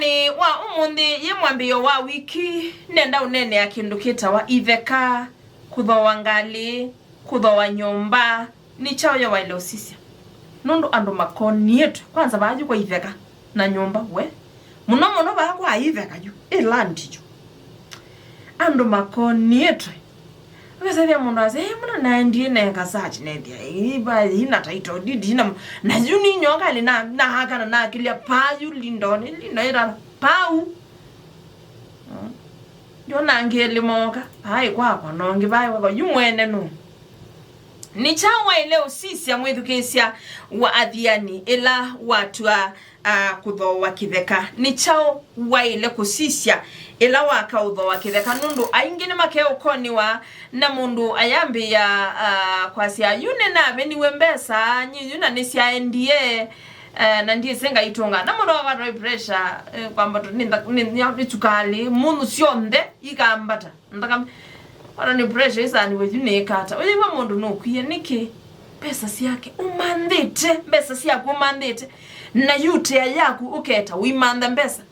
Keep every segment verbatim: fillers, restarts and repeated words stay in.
Nĩ wa ũmũnthĩ, yĩ mwambĩĩo wa wiki, nenda ũneenea kĩndũ kĩtawa itheka, kũthooa ngalĩ, kũthooa nyũmba. Nĩ kyaũ yo waĩle ũsisya? Nũndũ andũ makoniĩtwe, kwanza vaa yu kwa itheka na nyũmba, we. Mũno mũno vaa kwa itheka yu, ĩ land yu. Andũ makoniĩtwe. Ũkasethĩa mũndũ asya, "Ĩ, mũno naendie neka search nethĩa, ĩ, va, ina title deed, ina mũ-," na yu nĩ nyoka nĩ na, naaka na nakĩlya paa yu lindonĩ, lindo ĩtata, pau. Mm. Yo nangĩ limoka, vai kwakwa, nongi vai kwakwa, yu mwene nũ? Nĩ kyaũ waĩle ũsisya mwĩthukĩĩsya wa Athiani ĩla watw'a a, kũthooa kĩtheka? Nĩ kyaũ waĩle kũsisya ĩla waka ũthooa kĩtheka? Nũndũ aingĩ nĩmakeũkoniwa na mũndũ ayambĩĩa, a, kwasya, "Yu nĩnaveniwe mbesa nyie yu na nĩsyaendie, e, na ndyĩsĩ ngaitũnga." Na mũndũ akakwatwa nĩ pressure, e, kwambatwa nĩ ntha-, nĩ, nĩ, nĩ sukalĩ, mũndũ syonthe ikambata. Nthakame. Ona nĩ pressure ĩsaaniwe yu nĩĩkata. Ũyĩw'a mũndũ nũkwie nĩkĩ? Mbesa syake ũmanthĩte, mbesa syaku ũmanthĩte, na yutea yaku ũketa ũimantha mbesa.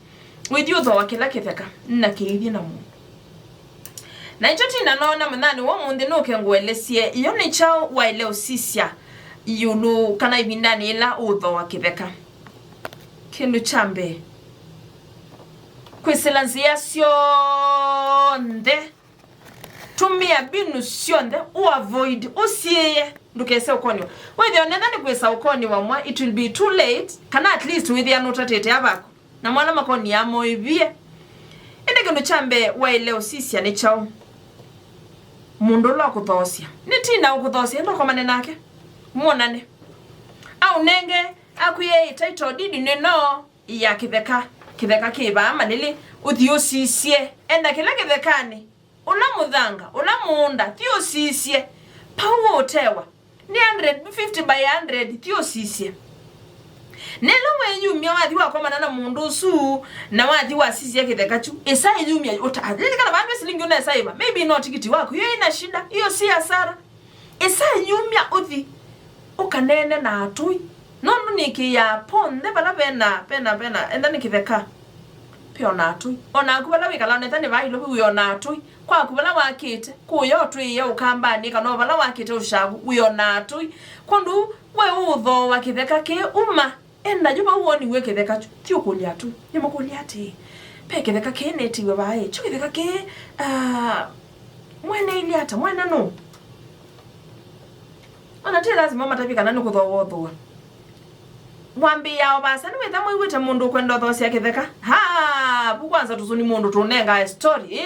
Wĩthi ũthooa kĩla kĩtheka na kĩithi na mũndũ. Na ĩkyo tina noona mũnyanĩ wa ũmũnthĩ nũke ngũelesye, yo nĩ kyaũ waĩle ũsisya ĩũlũ kana ĩvindanĩ yĩla ũũthooa kĩtheka. Kĩndũ kya mbee, kwĩsĩla nzĩa syonthe, tũmĩa mbinu syonthe, ũavoid, ũsiĩĩe, ndũkese ũkoniwa. Wĩthĩa ũnetha nĩ kwĩsa ũkoniwa mwa, it will be too late, kana at least wĩthĩa nũtatĩte avaku. Na mwana makoniaa moĩvie. Ĩndĩ kĩndũ kya mbee waĩle ũsisya nĩ kyaũ? Mũndũ ũla ũkũthoosya. Nĩ tina ũkũthoosya, enda ũkomane nake. Mwonane. Aũnenge, akwĩe title deed nĩ no ya kĩtheka. Kĩtheka kĩ vaa malĩlĩ, ũthi ũsisye. Enda kĩla kĩthekanĩ. Ũla mũthanga, ũla mũũnda, thi ũsisye. Pau ũũtewa. Nĩ hundred, fifty by hundred, thi ũsisye. Na ĩla weeyumya wathi wakomana na mũndũ ũsu, na wathi wasisya kĩtheka kyu, ĩsa ĩyumya, ũta-, lilikana vaa ve silingi ũnesa ĩva, maybe no tikiti waku, iyo ina shida, iyo si hasara. Ĩsa ĩyumya ũthi, ũkaneene na atũi. Nũndũ nĩkĩĩaa ponthe vala vena, vena, vena, enda nĩ kĩtheka. Pe ona atũi. O naku vala wĩkalaa, onetha nĩ vaa Ilovi, wĩ ona atũi. Kwaku vala wakĩte, kũya ũtwĩĩe Ũkambanĩ, kana o vala wakĩte ũshavu, wĩ ona atũi. Kwondũ we ũũthooa kĩtheka kĩĩ uma, enda yu vau woniw'e kĩtheka kyu, thi ũkũlya atũi. Nĩmũkũlya atĩĩ, "Ve kĩtheka kĩĩ nĩtiwe vaa ĩ? Kyu kĩtheka kĩĩ, ah, mwene ilye ata? Mwene nũ?" Ona ti lazima matavye kana nĩ kũthooa ũthooa. Wambĩĩa o vaasa, nĩwĩtha mwĩw'ĩte mũndũ ũkwenda ũthoosya kĩtheka? Haa, vu kwanza tũsũni mũndũ tũnengae story, ĩ?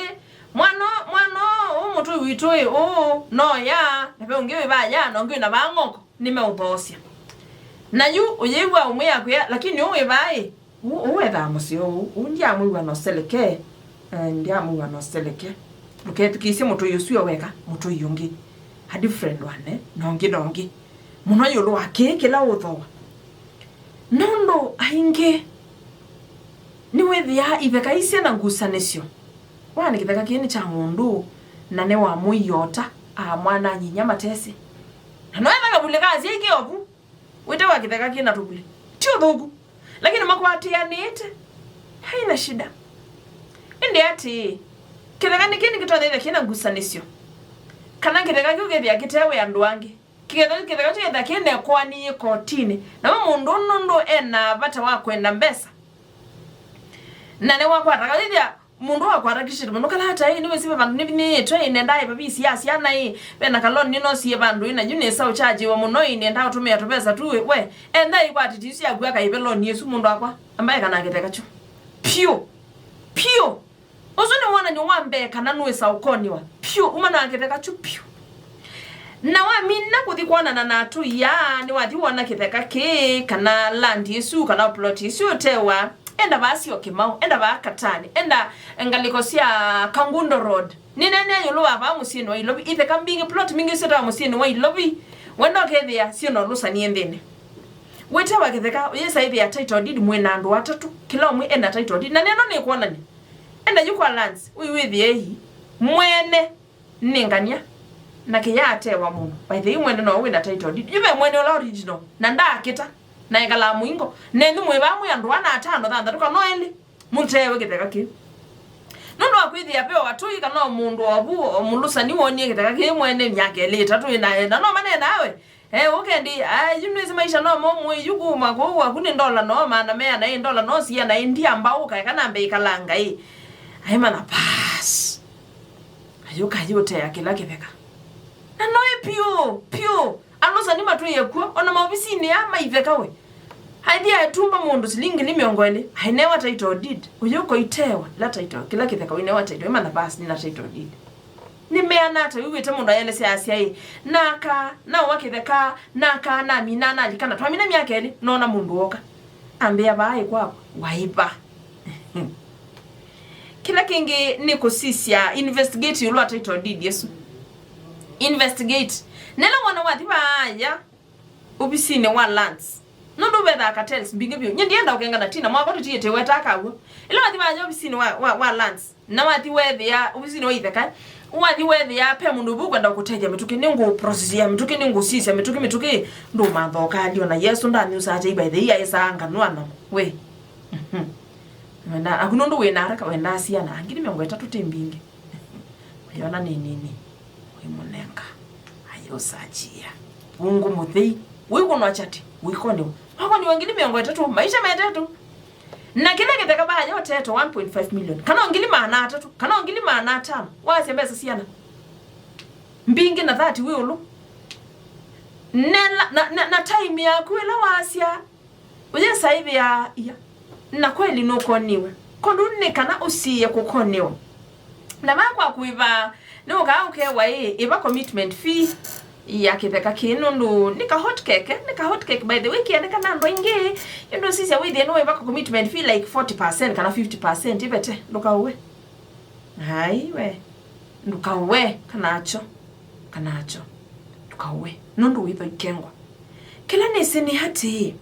Mwana, mwana ũũ mũtũi witũ, ĩ, ũũ, no ya, na ve ũngĩ wĩ vaa ya, na ũngĩ wĩ na vaa ng'oko, nĩmeũthoosya. Na yu ũyĩw'a ũmwe akwĩa, "Lakini ũũ wĩ vaa, ĩ?" Ũũ, ũũ ethaa mũseo ũũ, ũũ ndyamwĩw'a no seleke, eh, ndyamwĩw'a no seleke. Ndũkethukĩĩsye mũtũi ũsu e weka, mũtũi ũngĩ, a different one, eh, na ũngĩ na ũngĩ. Mũno ĩũlũ wa kĩĩ kĩla ũũthooa. Nũndũ aingĩ nĩwĩthĩaa itheka ii syĩ na ngusanĩsyo. Wa nĩ kĩtheka kĩĩ nĩ kya mũndũ, na nĩ wa mũiota, a mwana nyinya matesĩ. Na no etha kavulĩ ka asyai ke ovu. Wĩte wa kĩtheka kĩ na tũvulĩ. Ti ũthũku. Lakini makwatĩanĩte. Haina shida. Ĩndĩ atĩĩ, kĩtheka nĩkĩ nĩkĩtonya ĩthĩa kĩ na ngusanĩsyo? Kana kĩtheka kĩu kĩthĩa kĩtewe andũ angĩ? Kĩtheka, kĩtheka kĩu kĩthĩa kĩ na ĩkoani yĩ kotinĩ. Namo mũndũ nũndũ e na vata wa kwenda mbesa. Na nĩwakwata kawĩthĩa Mũndũ wakwata kĩshĩtĩ mũno kala ata ĩ, nĩwĩsĩ ve vandũ nĩvinyĩĩtwe ĩ, nendaa ĩvavisi ya syana ĩ, ve na kaloni nĩnosie vandũ ĩ, na yu nĩsa ũkyakyiwa mũno ĩ, nendaa ũtũmĩa tũvesa tu ĩ, we, enda ĩkwatĩti isu yaku akaĩve loni ĩsu mũndũ wakwa, ambaye kana kĩtheka kyu. Pyũ! Pyũ! Ũsu nĩ wonany'o wa mbee kana nũĩsa ũkoniwa. Pyũ! Uma na kĩtheka kyu pyũ! Na wamina kũthi kwonana na atũi aa, nĩwathi wona kĩtheka kĩĩ, kana land ĩsu, kana plot ĩsu ũtewa, enda vaa sio Kĩmaũ, enda vaa Katani, enda ngalĩko sya Kangundo Road. Nĩneenea ĩũlũ wa vaa mũsyĩnĩ wa Ilovi, itheka mbingĩ, plot mbingĩ syĩtawa mũsyĩnĩ wa Ilovi, wenda ũkethĩa syĩ na ũlũsani nthĩnĩ. Wĩtewa kĩtheka, ũyĩsa ĩthĩa title deed mwĩ na andũ atatũ, kĩla ũmwe ena title deed, na neno nĩkwonany'a. Enda yu kwa lands, ũiwĩthĩei mwene. Nĩ ngania, na kĩyaatewa mũno. By the way, mwene no wĩ na title deed. Yu ve mwene ũla original, na ndaakĩta, na ekalaa mũingo. Nenyu mwĩ vaa mwĩ andũ ana, atano, thanthatũ, kana o elĩ. mũtewe kĩtheka kĩu. Nũndũ wa kwĩthĩa ve o atũi kana o mũndũ o vu, o mũlũsani wonie kĩtheka kĩĩ mwene myaka ĩlĩ ĩtatũ ĩna enda, no manee nawe. Eh, ũkendi, ah, yu nĩsĩ maisha no momũ, yu kuma kũu waku nĩ ndola no maana meana ĩ, ndola no siana ĩ, ndiamba ũkae kana mbe ĩkalanga ĩ. Aimana pass. Ayũka ayũtea kĩla kĩtheka. Na noĩ piũ, piũ. Alũsani matwĩe kw'o, ona maovisinĩ aa maitheka we. Aithi atumba mũndũ silingi ngili mĩongo ĩlĩ, ainewa title deed. Ũyũ ũkoitewa, ĩla title, kĩla kĩtheka ũinewa title, imana basi nĩna title deed. Nĩmeana ata wĩw'ĩte mũndũ ayelesya asya ĩ, naka, naũa kĩtheka, naka, namina, nalikana, twamina myaka ĩlĩ, noona mũndũ woka. Ambĩa vaa ĩ kwakwa, waĩva. Kĩla kĩngĩ nĩ kũsisya, investigate ĩũlũ wa title deed ĩsu. Investigate. Nela wona wathi vaaya ovisinĩ wa lands. Nũndũ vethaa cartels mbingĩ vyũ. Nyie ndienda ũkengana Tina, mwako tũtiĩte weta kaw'o. Ĩla wathi vaaya ovisinĩ wa, wa, wa lands, na wathi wethĩa, ovisinĩ wa itheka, wathi wethĩa, pe mũndũ ũvu ũkwenda kũkũtethya mĩtũkĩ, nĩ ngũ process ya mĩtũkĩ, nĩ ngũsisya mĩtũkĩ, mĩtũkĩ, ndũmathoka alio na Yesu ndanyusaa kyai by the way, aĩsaa nganwa namo. We. Mhm. Wenda, aku nũndũ wĩna araka, wenda asiana, ngili mĩongo ĩtatũ ti mbingĩ. Ũyona nĩ nini, ũimũnenga, ayũsachia. Ungu mũthei, ũikũnwa chati, ũikoniwa. Wakoniwa ngili mĩongo ĩtatũ, maisha metetũ. Na kĩla kĩtheka vaa yotetwe one point five million, kana o ngili maana atatũ, kana o ngili maana atano, wasya mbesa siana. Mbingĩ na thirty wĩ ũlũ. Nela, na, na, na time yaku ĩla wasya, ũyĩsaĩvĩa ia, na kweli nũkoniwe. Kũndũ nĩ kana ũsiĩe kũkoniwa. Na vaa kwa kũĩva, nĩũkaa ũkewa ĩ, ĩva commitment fee ya kĩtheka kĩĩ, nũndũ nĩ ka hot cake, nĩ ka hot cake, by the way, kĩendeka na andũ aingĩ, ĩndũ sisya wĩthĩe nĩwĩva ka commitment fee like forty percent kana fifty percent, ĩvete, ndũkaũwe. Ai, we, ndũkaũwe, kanakyo, kanakyo, ndũkaũwe, nũndũ wĩtho ikengwa. Kĩla nĩsĩ nĩ atĩĩ,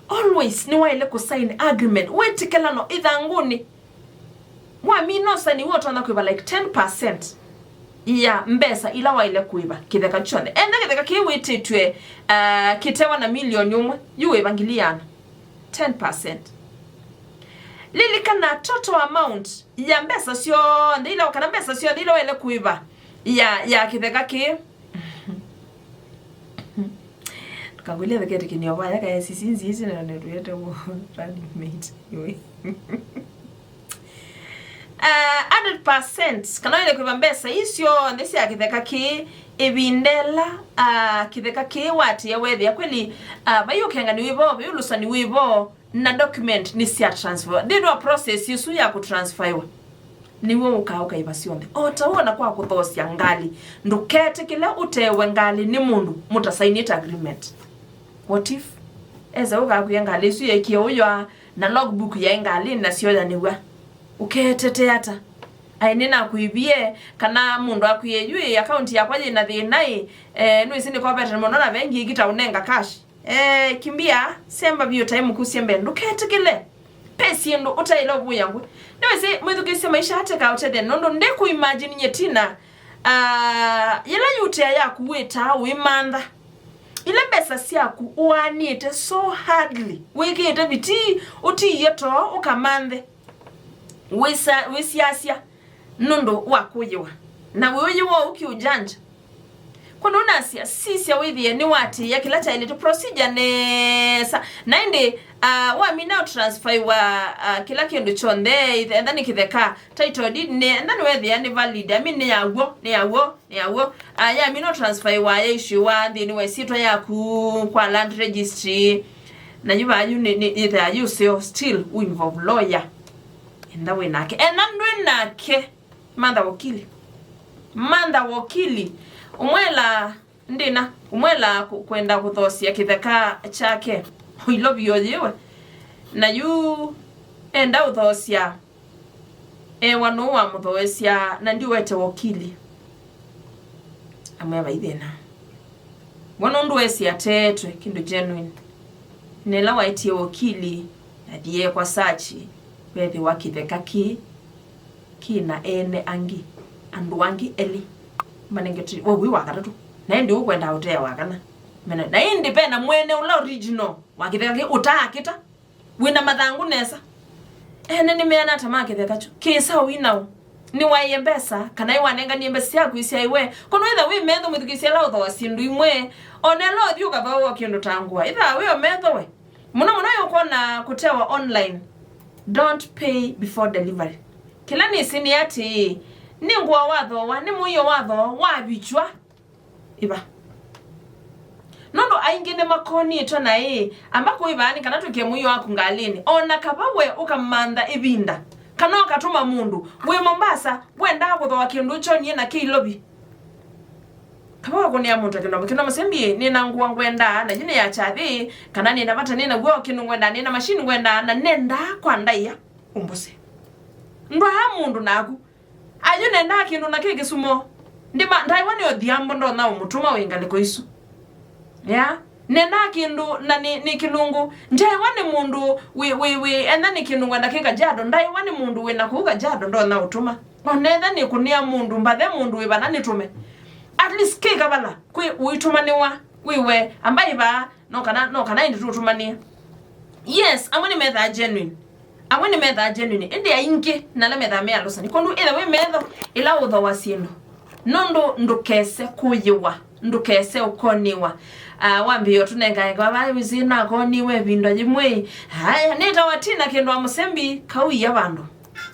always nĩwaĩle kũsign agreement, wĩtĩkĩlano ĩthangũnĩ. Wamina ũsaini w'o ũtonya kwĩva like ten percent ya mbesa ila waĩle kũĩva kĩtheka kyonthe. Enda kĩtheka kĩĩ wĩtĩtw'e, uh, kĩtewa na milioni ũmwe, yu wĩva ngili yana. Ten percent. Lilikana total amount ya mbesa syonthe ila, kana mbesa syonthe ila waĩle kũĩva ya, ya kĩtheka kĩĩ. Ndũkangũlye thekete kĩnio vaya kae sisi nziĩsĩ na nĩtũete w'o running mate. Anyway. Uh, hundred percent, kana waĩle kũĩva mbesa ii syonthe sya kĩtheka kĩĩ ĩvinda ĩla, uh, kĩtheka kĩĩ watĩa wethĩa kweli, uh, vai ũkengani wĩvo, vai ũlũsani wĩvo, na document nĩsya transfer. Nthĩnĩ wa process ĩsu ya kũtransfaiwa, nĩw'o ũkaa ũkaĩva syonthe. O ta ũu ona kwa kũthoosya ngalĩ, ndũketĩkĩle ũtewe ngalĩ nĩ mũndũ mũtasainĩte agreement. What if esa ũkakwĩa ngalĩ ĩsu yeekie ũywa, na logbook yaĩ ngalĩnĩ na syoyanĩw'a? Ũkeetete ata? Aĩ nĩnakũĩvie, kana mũndũ akwĩe, yu ĩ, akaunti yakwa yĩ na thĩna ĩ, eh, nĩwĩsĩ nĩkovete mũno na vengi ĩkita ũnenga cash. Eh, kimbia, semba vyũ taĩ mũkusye mbee, ndũketĩkĩle. Pe syĩndũ ũtaĩle ũvũya ngwĩ. Nĩwĩsĩ mwĩthukĩĩsye maisha ateka ũtethya, nũndũ ndĩkũ imagine nyie Tina, ah, yĩla yutea yaku wĩtaa ũimantha. Ila mbesa syaku ũaanĩte so hardly, wĩkĩĩte vitii, ũtiie too, ũkamanthe. Wĩsa-, wĩsiasya nũndũ wa kũyĩwa. Na wĩũyĩwa ũu kĩũjanja. Kũndũ nasya, sisya wĩthĩe nĩwatĩĩa kĩla kyaĩlĩte procedure nesa. Na ĩndĩ, ah, wamina ũtransfaiwa, ah, kĩla kĩndũ kyonthe, etha nĩ kĩtheka, title deed, nĩ, etha nĩwethĩa nĩ valid, I mean, nĩ ya w'o, nĩ ya w'o, nĩ ya w'o. Ah, yamina ũtransfaiwa, yaishiwa nthĩnĩ wa ĩsyĩtwa yaku kwa land registry. Na yu vaa yu nĩ, nĩ, yĩthĩa yu seo still u involve lawyer. Enda wĩ nake. Enda ndwĩ nake. Mantha wakili. Mantha wakili. Ũmwela ndĩna. Ũmwela kũ-, kwenda kũthoosya kĩtheka kyake. Ũilovyo yĩwe. Na yu enda ũthoosya. Ewa nũũ wamũthoosya na ndiũete wakili. Amwĩa vai thĩna. Wona ũndũ wesĩ ateetwe kĩndũ genuine. Na ĩla waetie wakili, athi eekwa search, vethĩwa kĩtheka kĩĩ kĩ na ene angĩ, andũ angĩ elĩ manengetwe, we wĩ wa katatũ, na ĩndĩ ũkwenda ũtea wa kana. Mena, na ĩndĩ ve na mwene ũla original wa kĩtheka kĩĩ ũtaakĩta, wĩ na mathangũ nesa. Ene nĩmeana ata ma kĩtheka kyu? Kĩsa ũinaũ? Nĩwaĩe mbesa, kana ĩwanenganie mbesa syaku isyaĩwe? Kono ĩtha wĩ metho mwĩthukĩĩsya ala ũthooa syĩndũ imwe, ona ĩla ũthi ũkathooa kĩndũ ta ngũa, ĩtha wĩ o metho we. Mũno mũno yũkwona kũtewa online, don't pay before delivery. Kĩla nĩsĩ nĩ atĩĩ, nĩ ngũa wathooa, nĩ mũio wathooa, wavikywa, ĩva. Nũndũ aingĩ nĩmakonĩtwe na ĩ, amba kũĩvaa nĩ kana twĩkĩe mũio waku ngalĩnĩ, o na kava we ũkamantha ĩvinda, kana ũkatũma mũndũ wĩ Mombasa wendaa kũthooa kĩndũ kyonie na kĩ Ilovi. Kava wakũnĩa mũndũ kĩndũ kĩndũ mũsembi, nĩ na ngũa ngwendaa, na yu nĩ ya kyathĩ, kana nĩ na vata nĩ naw'o, kĩndũ ngwendaa, nĩ na machine ngwendaa, na nendaa kwa ndaĩa ũmbũse. Ndwaa mũndũ naku. Ayu nendaa kĩndũ na kĩ Kĩsumo. Ndima, ndaĩwa nĩ Odhiambo ndonya ũmũtũma wĩ ngalĩko isu. Ya? Nendaa kĩndũ na nĩ, nĩ kĩlungu. Ndaĩwa nĩ mũndũ wĩ, wĩ, wĩ, enda nĩ kĩndũ ngwenda kĩ Kajiado. Ndaĩwa nĩ mũndũ wĩ na kũu Kajiado ndonya ũtũma. Onetha nĩ kũnĩa mũndũ, mbathe mũndũ wĩ vana nĩtũme. At least kĩ kavala, kwĩ ũitũmanĩwa, wĩwe, amba ĩvaa, no kana, no kana ĩndĩ tũtũmanĩe. Yes, amwe nĩmethaa genuine. Amwe nĩmethaa genuine, ĩndĩ aingĩ na ala methaa me alũsani. Kwoou ĩtha wĩ metho ĩla ũthooa syĩndũ. Nũndũ ndũkese kũyĩwa, ndũkese ũkonĩwa. Ah, wambĩĩa ũtũnengaenga vaa wĩsĩ nakoniwe ĩvinda yĩmwe. Haya, nĩtawa Tina kĩndũ wa mũsembi, kauia vandũ.